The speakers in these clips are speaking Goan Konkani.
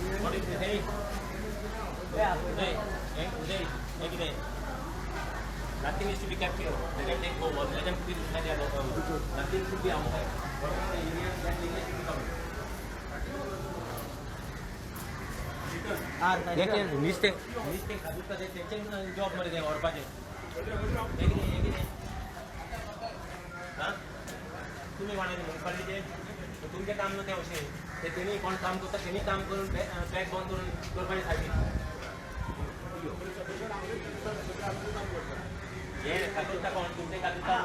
What is this? Hey, Uday, hey, Uday, hey, कितें? Nothing is to be kept here. Let them take over. Let them put it inside their locker. Nothing should be outside. Whatever the area, that area should be covered. नुस्तें नुस्तें खाजूता ते तेंचे जॉब मरे ते व्हरपाचें. हें कितें, हें कितें? हां, तुमी कोणाचें मुनसिपालिटीचें तुमचें काम न्हू तें अशें. ते तेणी कोण काम करता तेणी काम करून बॅग बंद करून करपाचें सारकें. हे कातुरता कोण तुमचे कातुरता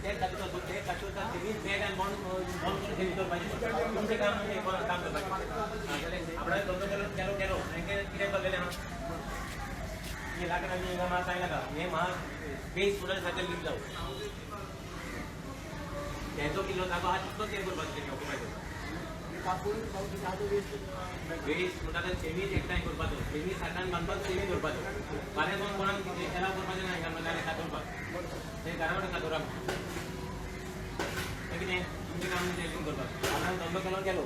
ते कातुरता ते कातुरता तेणी बॅग आनी बंद बंद करून तेणी करपाचें. तुमचें काम न्हू तें काम करपाचें. जाल्यार आपणाले धंदो केलो केलो केलो हेंगे कितें चल्लेलें आहा. हे लाकडां बी हिंगा म्हाका कांय नाका. हे म्हाका बेस फुडें सारकें लीक जावं तेजो कितलो जागो आहा तितलोच हें करपाचें तेणी ऑक्युपाय करपाक. वेस्ट म्हणटा ते तेणीच एकठांय करपाचो, तेणी साकान बांदपाचो, तेणी दवरपाचो. फाल्यां कोण कोणाक एलाव करपाचें ना हिंगा नाल्यार कातोरपाक ते घरा कडेन कातोरा. हें कितें तुमचें काम न्हू तें करपाक. आपणान धंदो केलो केलो.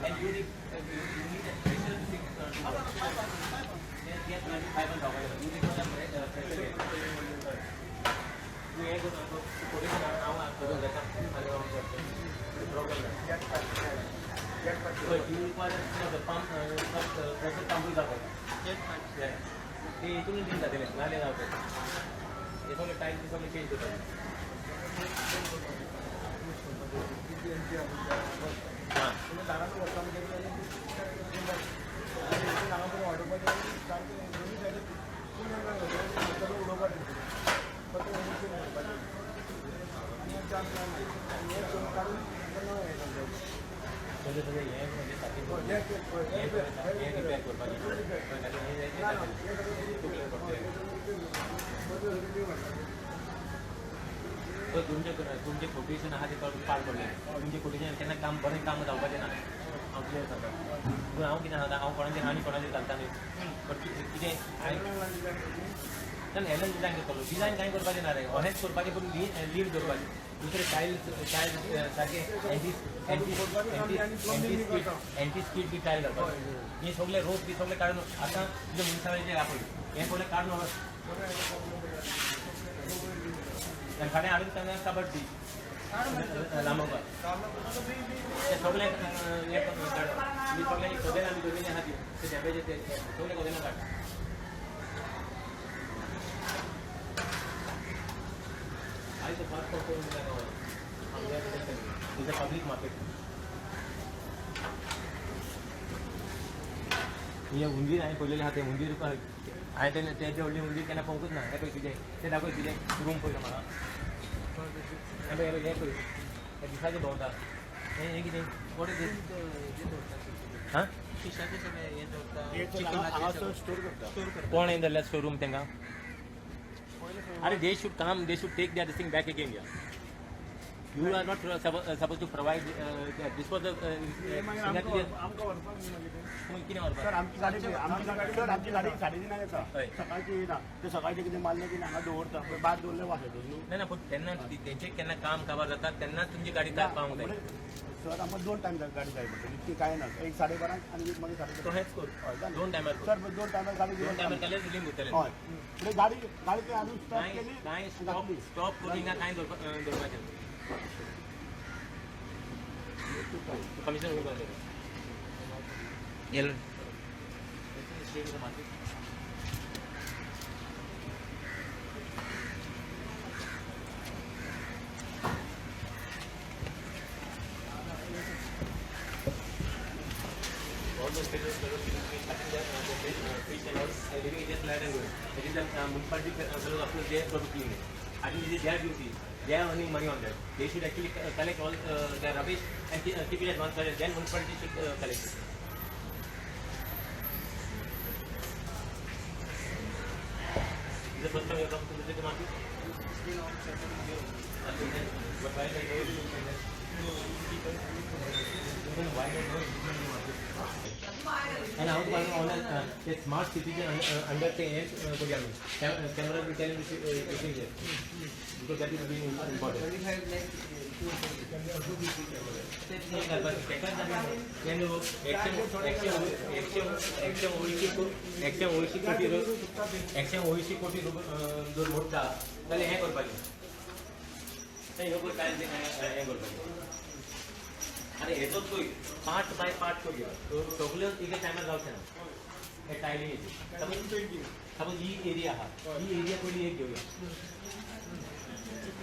And you need a special thing to work. ते पायपान जावपाक. You require pressure. तूं हें करता, कोटेशन हांव करून घेता आनी हांव करता, प्रॉब्लम ना. हय, you require the pump, pressure पंपूय जावपाक ते हितून दिवन जातलें, नाल्यार जावपाक हे सगळे टायल्स बी सगळे चेंज करपाचे. हां. दारात वता म्हणजे हांगा वाडोवपाचें सारकें दोनूय सायडीन उडोवपाचें, फक्त उडोवपाचें आनी चान्स ना. हें काडून नवें हें घालपाचें. सगळें सगळें हें म्हणजे सारकें हें हें रिपेर करपाचें. नाल्यार हें हें जातलें, तुकलें पडटलें. पळय, तुमचें तुमचें कोटेशन आहा तें पाड पडलें. तुमचें कोटेशन केन्ना काम बरें काम जावपाचें ना, हांव क्लियर सांगता. पूण हांव कितें सांगता, हांव कोणाचेर आनी कोणाचेर घालता न्हय, बट कितें ना, एलन डिजायन करतलो. डिजायन कांय करपाचें ना रे, अहेंच करपाचें, पूण लीव दवरपाचें. दुसरें टायल्स टायल्स सारकें anti anti anti anti skid anti skid बी टायल घालपाचें. हे सगळे रोप बी सगळे काडून आतां तुजे मनशाचे आपय हें सगळें काडून वच फाल्यां हाडून तांकां काबट दी लांबोवपाक. ते सगळे हें काड. तुमी सगळे कदेलां आमी दवरिल्लीं आहा ती ते डॅमेज, ते सगळे कदेलां काड. आयज फर्स्ट करून is a public market. हे हुंदीर हांवें पळयलेले आहा, ते हुंदीर हांवें ते तेजे व्हडली हुंदीर केन्ना पळोवंकूच ना. हें पळय तुजें तें दाखय, तुजें रूम पळयलो म्हाका. हें पळय, हें पळय, हें दिसाचें भोंवता. हें हें कितें? What is this? हां. फिशाचे सगळे हे दवरता. हांगासर स्टोर करता. स्टोर करता. कोण येयलें जाल्यार शोरूम तांकां? अरे, they should come, they should take their thing back again. Yeah, you are not supposed to provide this was the मागीर आमकां आमकां व्हरपाक न्ही मागीर ते. कितें व्हरपाक? सर, आमची गाडी पळय, आमची गाडी सर, आमची गाडी 3:30 येता. सकाळची येना. ते सकाळचे कितें मारलें कितें हांगा दवरता पळय, भायर दवरलें वास येता न्हू. ना ना, पूण तेन्ना तेंचे केन्ना काम काबार जाता तेन्ना तुमची गाडी काय पावंक जाय. सर, आमकां दोन टायम गाडी जाय पडटली, इतकी कांय ना. एक 12:30 आनी एक मागीर 4:30. तशेंच कर. हय, जालें. दोन टायमार कर. सर, दोन टायमार गाडी दोन घेवन टायमार केल्यार रिलींग उरतलें. हय, म्हणजे गाडी गाडी ते हाडून स्टॉप कांय केली कांय स्टॉप घातली. स्टॉप करून हिंगा कांय दवरपाचें. कमिशनर उलोवपाचें. येलो. Straight to the market. All those fellows cutting the fish and all, leaving it just like and going. It is the municipality fellows, of course, they have got to clean it. I think this is their duty. They are earning money on that. They should actually collect all their rubbish and keep it at one side, and then municipality should collect it. Is the first time you have come to visit the market? Okay, then, but why don't you even why don't you in the market? And how to on a smart city under the edge करूया आमी camera be tell this thing, because that is being important. 25 lakh. 180 कोटी जर मोडटा जाल्यार हें करपाचें, ह्यो पळय टायल्स हें करपाचें. आनी हेचो पळय पार्ट बाय पार्ट करूया, सगल्यो एका टायमार जावचें ना. हे टायलिंगेची सपोज ही एरिया आहा, ही एरिया पयली एक घेवया.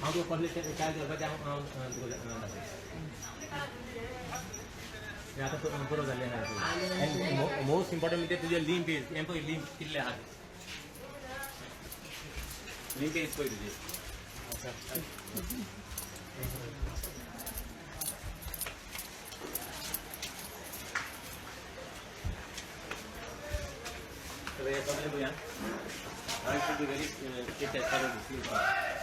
हांव तुका कसले टायल्स घालपाचें हांव तुका दाखयता. हें आतां पुरो जाल्लें आहा. मोस्ट इम्पॉर्टंट म्हणजे तुजें लिंप एज, हें पळय लिंप कितले आहा, लिंप एज पळय तुजी. So हे सगळें पळया. I should be very strict as far as this is concerned.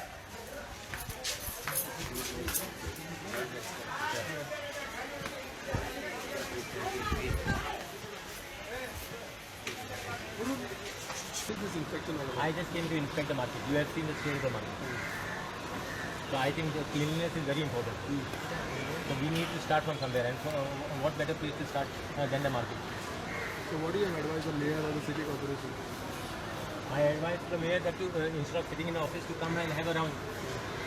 This inspection all about? I just came to inspect the market. You have seen the state of the market. So I think the cleanliness is very important. So we need to start from somewhere, and so, what better place to start than the market? So what do you advise the mayor or the city corporation? My advice to the mayor that to instead of sitting in the office to come and have a round.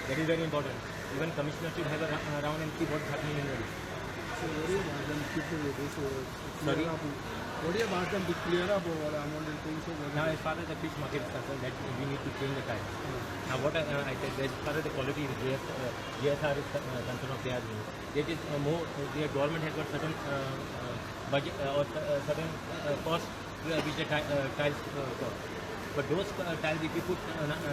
That is very important. Even commissioner should have a round and see what is happening in the area. So what do you ask them to do? So Sorry? clear up. What do you ask them to clear up over amount and things? So Now, as far as the fish market is concerned, that we need to change the tide. Now, what I said, as far as the quality is GSR is concerned of their unit, it is more. The government has got certain budget or certain cost which the tiles cost. But those tiles, if you put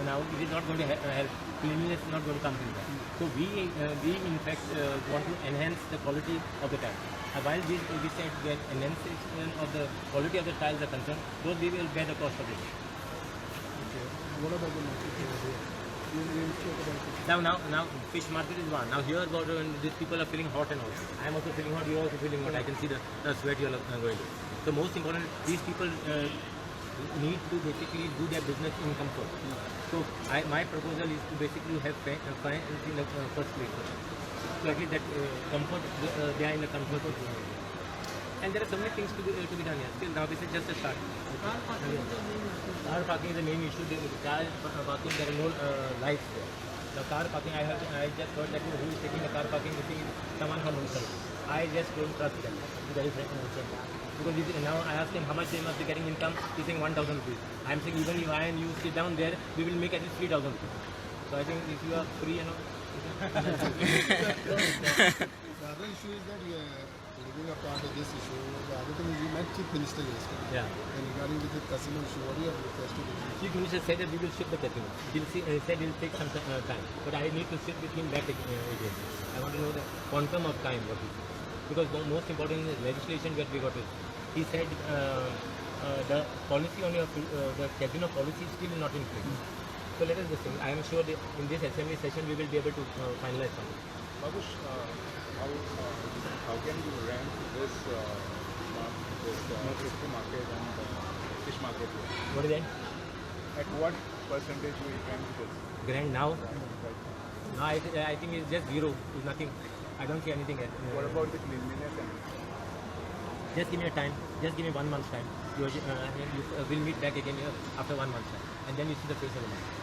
now, it is not going to help. Cleanliness is not going to come in that. So we in fact want to enhance the quality of the tiles. While we said that enhancement of the quality of the tiles are concerned, those we will bear the cost of it. Okay. What about the market over here? You spoke about it. Now fish market is one. Now here, these people are feeling hot and all. I am also feeling hot. You are also feeling hot. I can see the sweat you are going to. So most important, these people need to basically do their business in comfort. So my proposal is to basically have fans in the first place. So at least that comfort, they are in the comfort zone. And there are so many things to be done here. Still now this is just a start. Car parking is the main issue. Car parking is the main issue. The car parking, there are no lights there. The car parking, I just heard that who is taking the car parking, this is someone from himself. I just don't trust them. Very frankly. Because if, now I ask him how much they must be getting income, he's saying 1,000 rupees. I am saying even if I and you sit down there, we will make at least 3,000 rupees. So I think if you are free, you know. The other issue is that living a part of this issue, the other thing is you met Chief Minister yesterday. Yeah. And regarding with the casino issue, what do you have requested? Chief Minister said that we will shift the casino. He said it will take some time. But I need to sit with him back again. I want to know the quantum of time, what is it. Because the most important is legislation that we got it. He said the policy on your the casino policy is still not in place. So let us just think. I am sure that in this assembly session we will be able to finalize something. Babush, how can you rank this this market and fish market here? What is that? At what percentage you will rank this? Grand now? Right now? No, I think it's just zero. It's nothing. I don't see anything else. What about the cleanliness and? Just give me a time. Just give me 1 month's time. You will meet back again here after 1 month's time, and then you see the face of the market.